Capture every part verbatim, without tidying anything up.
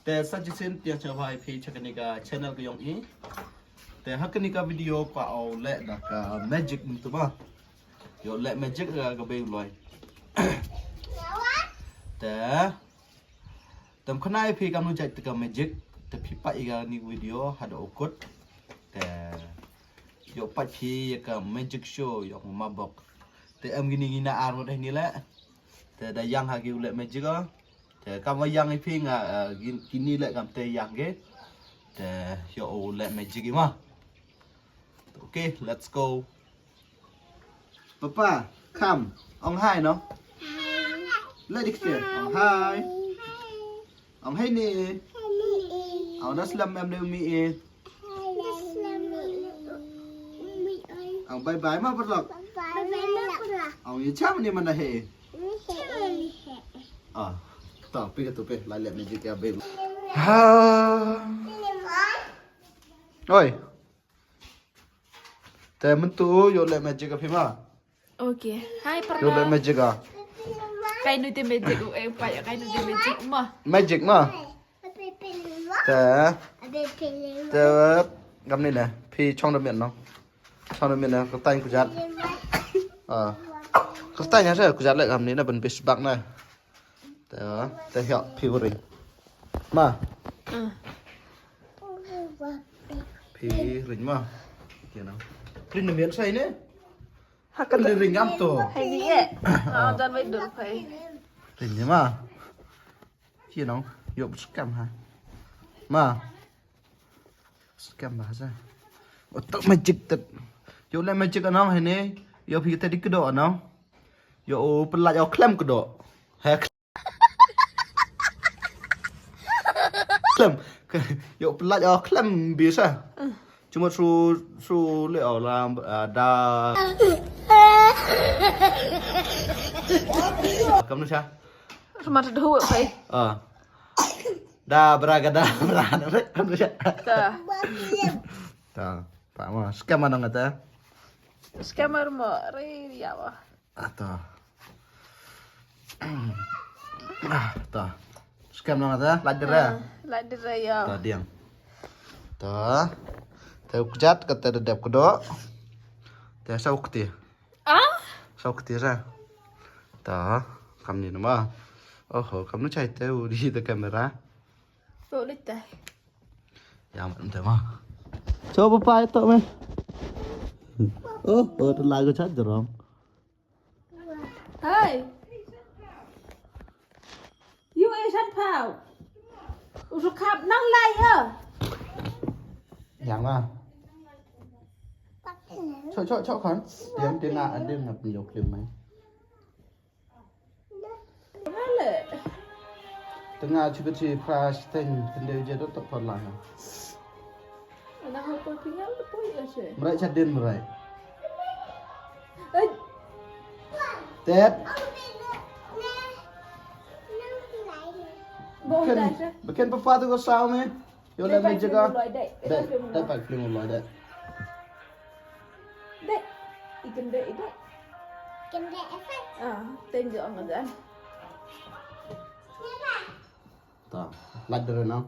Te sa chisien te ya chwa bha i phi cha kani ka channel ka yong i. Te ha kani ka video kwah o leh da ka magic mynta ba. Yow leh magic ka ka bei u loi. Te, te ym khana i phi kamnu jait te ka magic. Te phi pait i kani video hadooh u kut. Te yow pait phi ya ka magic show yow ma bok. Te em kini kini ar wat hini leh. Te da yang ha ki u leh magic o. Te kam wa yang i phi nga, eh, kin-, kini leh kam te yang ke. Te yow u leh magic i ma. Okay, let's go. Papa, come. Ong hi, no? Leh dik te. Ong hi. Ong hi ni. Ong da slem em de mi i. Ong bye bye ma paralok. Ong i cham ni mana hi. Ah, to, pi ka tu pi. Lai leh magic ya, babe. Ha. Oi. Te mynta yow leh magic a phi ma. Okay. Hi, yow leh paralok. Magic a. Kainu te magic u, eh, pa ya kainu te magic ma. Magic ma. Te. Te, kamni ne. Phi chong da miet no. Chong da miet ne. Ka tang ku jat. Ah. Ka tang ya se ku jat leh kamni ne ban bis bak ne. Te, te hiok phi u ring. Ma. Ah. Phi ring ma. Kino. Ring na mian sai ne. Ha ka ring ring am to. Hai ni e. Ah, dan mai dur phai. Ring ni ma. Kino. Yow scam ha. Ma. Scam ba sa. Otak magic tet. Yow leh magic anong hai ni. Yow phi te di kdo anong. Yow pelaj yow klem kdo. He. Klem. Yow pelaj yow klem bisa. Cuma su, su le yow la, ah, da. Kamnu sa? Cuma tu hui. Ah. Da bra ka da bra na re, kamnu sa? Ta. Ta. Pa ma, scam anong ta? Scammer mo, re ya wa. Ah, to. Ah, to. Scam nong ta, lait de re. Ah, lait de re ya. To, diang. To. Te u kjat, ka te dep kdo. Te sa u kti. Ah? Sa u kti sa. To. Kamni nama. Oho, kamnu chai te u di te camera. To, lait te. Ya, ma, te ma. Cho papa to me. Oh, oh, te lai ko chat jrong. Hey. You e san phau. U su khap nang lai e. Yang ma. Cho, cho, cho khan. Yang te na, an te na pin yo klim mai. Nga le. Tengah cuba si fresh thing, tende je tu tak pernah. Ana hapa pingal le poi ase. Merai chadin merai. Eh. Tet. Bau dah. Bikin papa tu ko sao me. Yo le me jaga. Dek, dek, pak film lo dek. Dek. Ikan dek, dek. Ikan dek, efek. Ah, tenjo ang adan. Ta, lait de re na.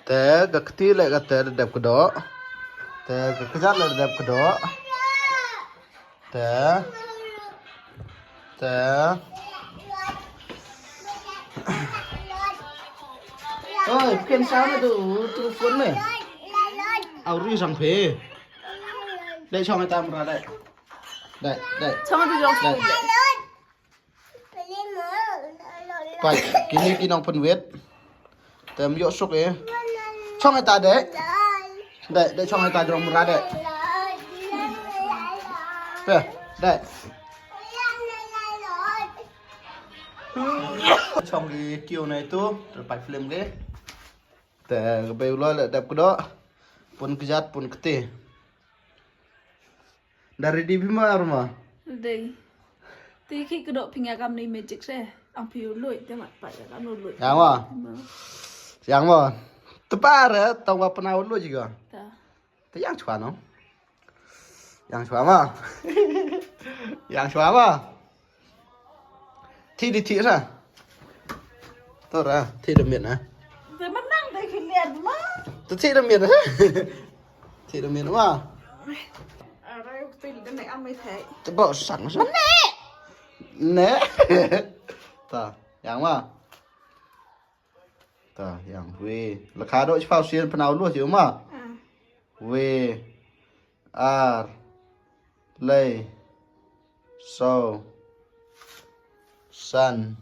Te, ka kti le ka te dep kdo. Te, ka kjat le dep kdo. Te. Te. Oi, ken sa na tu, tu phone me. Au ri sang phe. Dek chong tam ra dek. Dek, dek. Chong tu jong. Dek. Pai, kini ki nongpynwit. Te ym yoh suk e. Chong e ta dek. Dek, dek chong e ta jrong mura dek. Pe, dek. Chong ki kiu na itu, terpai film ke. Te ka bei u loi le dep kdo. Pun kjat, pun kti. Da ready phi ma ar ma? Ready. Te ki kdo phi nga kam ni magic se. Ang phi u loi te mat pa ya kam u loi. Yang ma? Ma. Yang ma? Te pa re, tong wa pna u loi jiga. Ta. Te yang chwa no? Yang chwa ma? Yang chwa ma? Thi di thi ra. To ra, thi da miet na. Te man nang te khilian ma. Te thi da miet na. Thi da miet ma. Ara, yu pil da ne am i thai. Te bo sang sa. Man ne. Ne. Ta, yang ma. Ta, yang wi. La kha do chi pau sien pynau lu chi ma. Ah. Wi. Ar. Lei. So. San.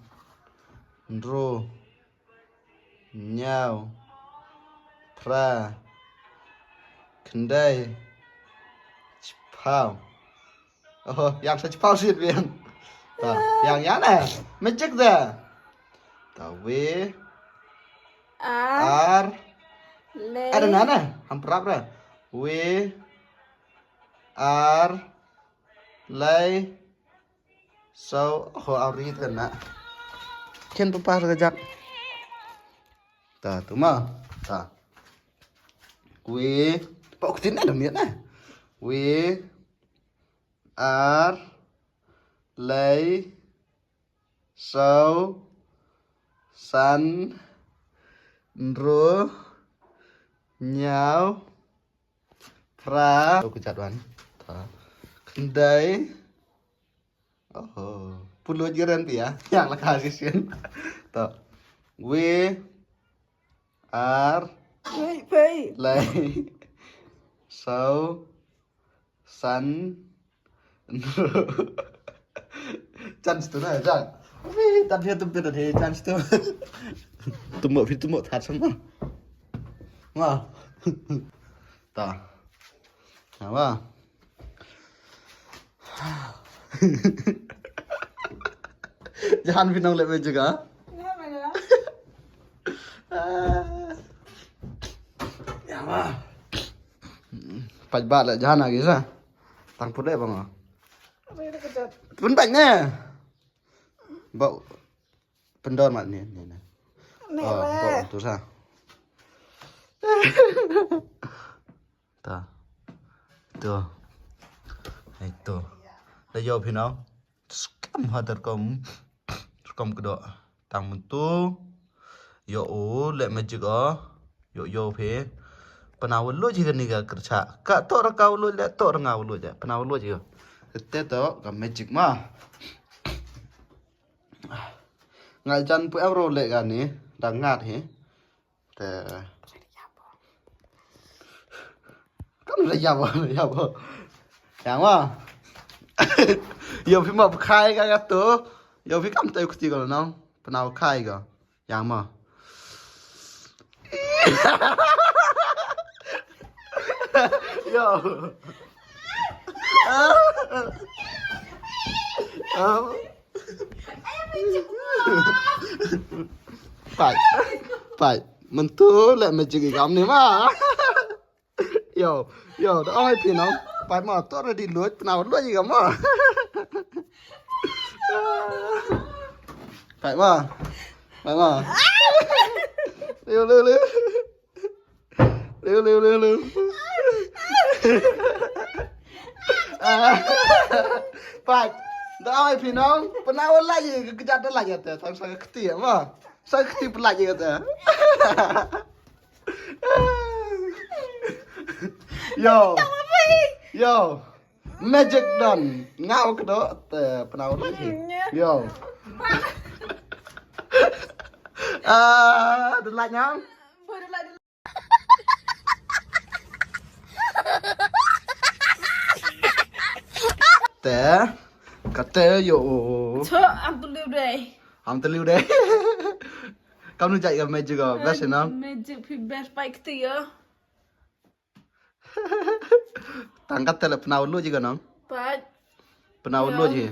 Nru. Ñiaw. Phra. Khyndai. Chiphaw. Oh, yang sa chiphaw sit biang. Ta, yang, yang na. Magic da. Ta, wi. Ar. Ar. Lei. Ar na na. Ham prap ra. Wi. Ar. Lei. So, ho, ari te na. Ken pa par ka jak. Ta, tu ma. Ta. Wi. Pa, ok, tin na dam ya na. Wi. Ar. Lei. So. San. Nru. Ñiaw. Phra. Ko jat wan. Ta. Khyndai. Oh. Pulut geren pia. Yang la kha sien. To. Wi. Ar. Pei, pei. Lei. So. San. Chance tu na, chance. Wi, tan phi tu phi tu, chance tu. Tu mo phi tu mo that sama. Ma. Ta. Apa? Jahan phi nong le me juga. Ya, ma. Pait ba le jahan agi sa. Tang put le bang. Pun pait ne. Ba pendor mat ni, ni, ni. Ni. Oh, ba tu sa. Ta. Tu. Hai tu. Da yo phi nong. Skam ha ter kom. Ter kom kdo. Tang mentu. Yo u le magic o. Yo yo phi. Pynau lu ji kani ka kercha. Ka to ra ka lu le to ra nga lu ja. Pynau lu ji. Te to ka magic ma. Nga jan pu em ro le kani. Da ngat hi. Te. Kam da yabo, yabo. Yang ma. Yo phi ma khai ka ka to. Yo phi kam te u kti ko nong. Pynau khai ka. Yang ma. Yo. Ah. Pait, pait. Mentu le magic i kam ni ma. Yo, yo, da ong ai phi nong. Pait ma, to ready luit, pynau luit i kam ma. Pait ma. Pait ma. Leo, leo, leo. Leo, leo, leo, leo. Ah. Pait. Da ai phi nong. Pynau lai ye, ka jat da lai ye te. Tang sa ka kti ma. Sa ka kti pynlai ye te. Yo. Yo. Magic done. Ngau kdo te pynau lai ye. Yo. Ah, da lai nong. Te, kate yo. Cho, am tu liu dei. Am tu liu dei. Kam nu jai ka magic ko, best na? Magic phi best pai kti yo. Tang kate le pynau lu ji ko nong. Pai. Pynau lu ji.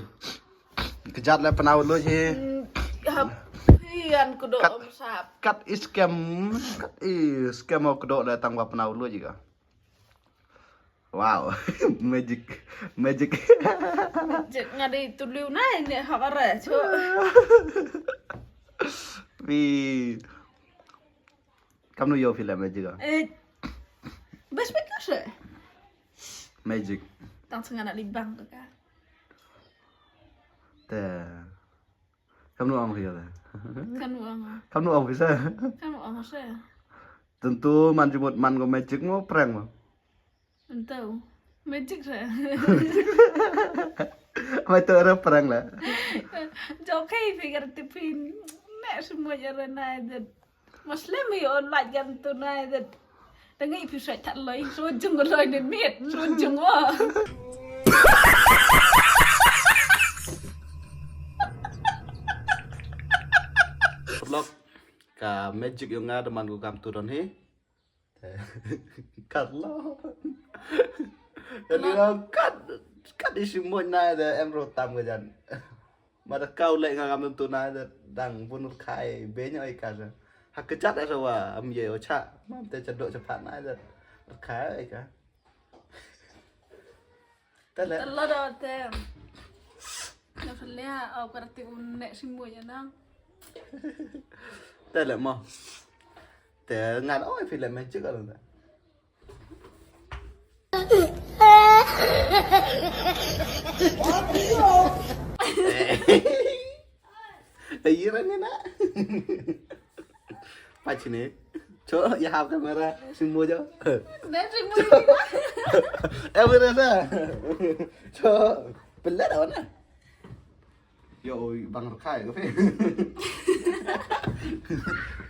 Kejat le pynau lu ji. Hap hian ko do om sap. Kat is scam, kat is scam ko do le tang wa pynau lu ji ko. Wow. Magic. Magic. Magic nga dei tu liu nai ne hak are cho. Wi. Kam nu yo phi la magic a? Eh. Best bai ka se. Magic. Tang sanga na li bang ka. Te. Kam nu ong phi ya da. Kam nu ong. Kam nu ong phi sa. Kam nu ong sa. Tentu man jimut man ko magic mo prank mo. Tentu. Magic sa. Mai to ra prank la. Jokai phi kar tipin. Nek semua jalan aja. Muslim hi on lait kan tu nai det. Tangi pi sai that loi, so jung loi ne mit, so jung wa. Vlog ka magic yong nga da man ko kam tu don hi. Kat lo. Jadi lo kat, kat isi mo na da em ro tam ka jan. Mada kau leh nga kam tu na da dang bun khai be nya ai ka sa. Ha ka jat sa wa am ye o cha. Mam te cha do cha phat na da khai ai ka. Te leh. Te lo do te. Na phle ha o ka ti un ne si mo ya na. Te leh mo. Te ngan oi phi leh magic ka lo da. Ayi ra ni na. Pachini. Cho, ya hap kamera. Simu jo. Dah simu jo. Eh, bera sa. Cho, pelat awak na. Yo, oi, bang rekai ke.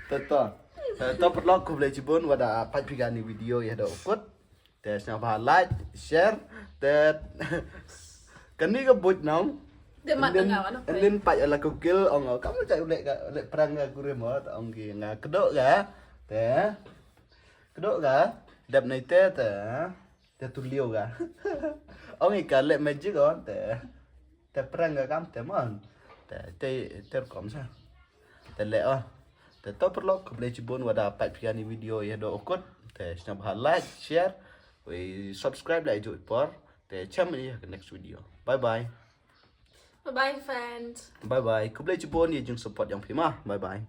Teto. Teto perlu aku boleh jibun wada pat piga ni video ya da ukut. Te sñiawbha like, share, te kani ka buit nong. Te mat nga wan. Nin pat ala ku kil ong, kam cha u leh ka, leh prank ka kurim mo, ta ong ki nga kdo ka. Te kdo ka, dep nei te, te, te tu liu ka. Ong i ka leh magic on, te. Te prank ka kam te mon. Te, te, te rukom sa. Te leh o. Te to perlu khublei chibun wada pat piga ni video ya da ukut. Te sñiawbha like, share, wi subscribe leh jut por. Te cham ya ka next video. Bye bye. Bye bye, friends. Bye bye. Khublei chibun ya jing support yong phi ma. Bye bye.